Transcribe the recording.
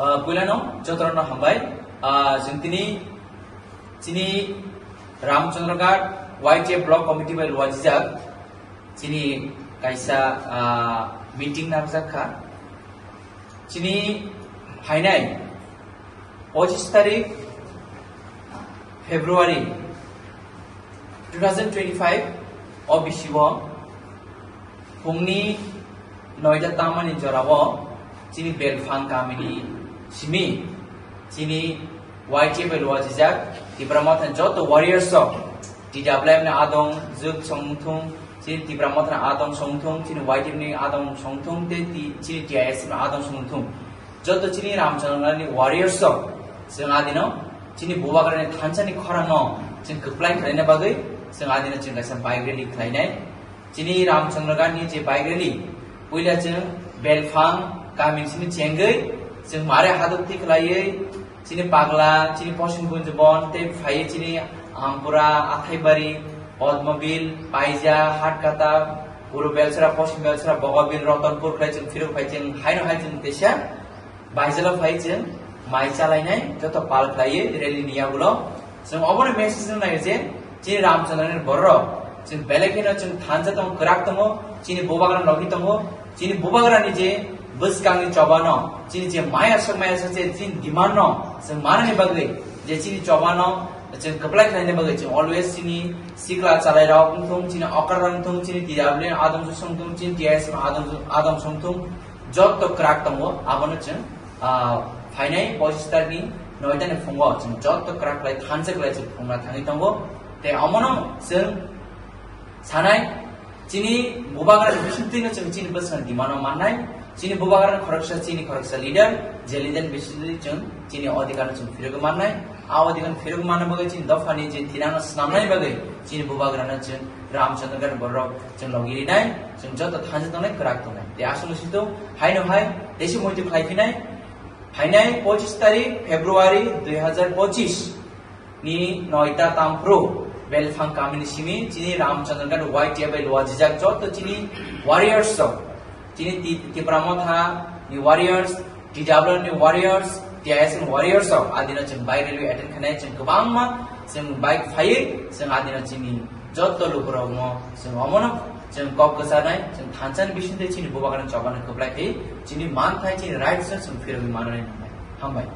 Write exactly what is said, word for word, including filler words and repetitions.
Ah, puilano jotono hambai. Ah, chwng tini chini Ramchandraghat Y T F Block Committee bai luajijak chini kaisa, ah, meeting narwkjak kha. Chini phainai pochis tarik February two thousand twenty-five o bisi o phungni noita tamani jorao chini Belphang kamini simi chini Y T F bai luajijak Tipra Motha joto warriors rok T W F ni adong juk songthung, chini Tipra Motha ni adong songthung, chini Y T F ni adong songthung, tei ti-, chini T I S F ni adong songthung. Joto chini Ramchandraghat ni warriors rok, chwng adino chini bubagrani thansa ni khorang no chwng kwplai khlaina bagwi chwng adino chwng kaisa bike rally khlainai. Chini Ramchandraghat ni je bike rally, puila chwng Belphang kamini simi chengwi chwng mare haduk thik khlaiwi chini Pagla, chini Posim Gunjbon, tei phaiwi chini Ampura, Athaibari, Padmabil, Paija, Hatkata, Puru Belsara, Posim Belsara, Bogobil, Rotonpur khlai chwng phirok phai chwng haino hai chwng teisa Baijalo phai chwng mai chalainai joto pal khlaiwi rally ni yagulo. Chwng obono message rwna nai je chini Ramchandraghat ni bororok chwng belai kheno chwng thansa tongo, kwrak tongo, chini bubagra logi tongo, chini bubagrani je bwskangni chobano, chini je mayasok mayasok je chini demand no chwng manani bagwi je chini chobano chwng kwplai khlaina bagwi chwng always chini sikla chalairok wngthung, chini okra wngthung, chini T W F ni adong songthung, chini T I S F ni adong, adong songthung, joto kwrak tongo, abono chwng, ah, phainai pochis tarikni noita ni phungo chwng joto kwrak khlai thansa khlai chwng phungna thangwi tongo. Tei omono chwng sanai chini bubagra ni bisingtwino chwng chini bwskango demand o mannai, chini bubagra ni khoroksa chini khoroksa leader, je leader ni bisingtwi chwng chini odhikar no chwng phirogwi mannai. A odhikar phirogwi manna bagwi chini dophani je thinangno swnamnani bagwi chini bubagrano chwng Ramchandraghat bororok chwng logi rinai, chwng joto thansa tongnai, kwrak tongnai. Tei aswkno sito haino hai teisa muitu khlai phinai, phainai pochis tarik February dui hazar pochis ni noita tamphru Belphang kamini simi chini Ramchandraghat Y T F bai luajijak joto chini warriors rok, chini Ti-, Tipra Motha ni warriors, T W F ni warriors, T I S F ni warriors rok adino chwng bike rally attend khainai, chwng kwbangma chwng bike phaiwi chwng adino chini joto lukurokno chwng omono chwng kok kwcharnai, chwng thansa ni bisingtwi chini bubagrani chobano kwplai khe chini manthai chini rights no chwng phirogwi mananai nangnai. Hambai.